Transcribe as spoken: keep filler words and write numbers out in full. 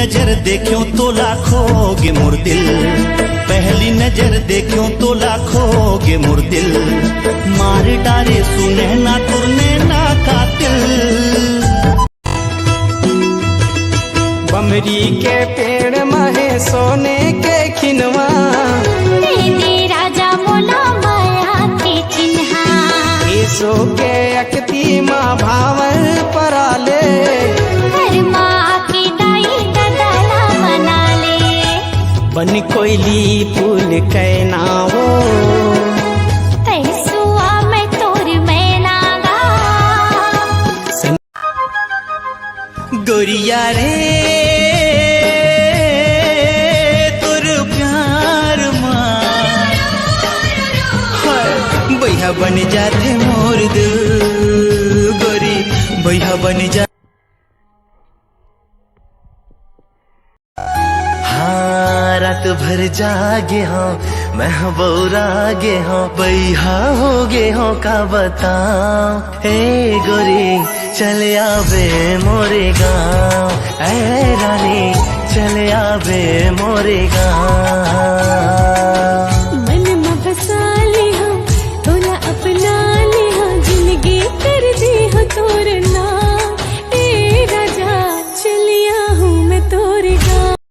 नजर देख्यों तोला खो गे मोर दिल, पहली नजर देख्यों तोला खो गे मोर दिल, मार डारे सुनैना तोर नैना कातिल। बमरी के पेड़ म हे सोने के खिनवा। दे दे राजा मोला मया के चिन्हा। एसो के अकती म भावर पराले। घर मा के दाई ददा ला मना ले। बन कोयली फूल कैना वो। तैसुआ मैं तोर मैना गा। गोरिया रे, तोर प्यार मा, हाय, बइहा बन जाथे मोर दिल, गोरी, बइहा बन जा। हाँ, रात भर जागे हों, मैं बौरा गे हों, बइहा हो गे हों, का बताओं। ए गोरी, चले आबे मोरे गाँव, ए रानी, चले आबे मोरे गाँव।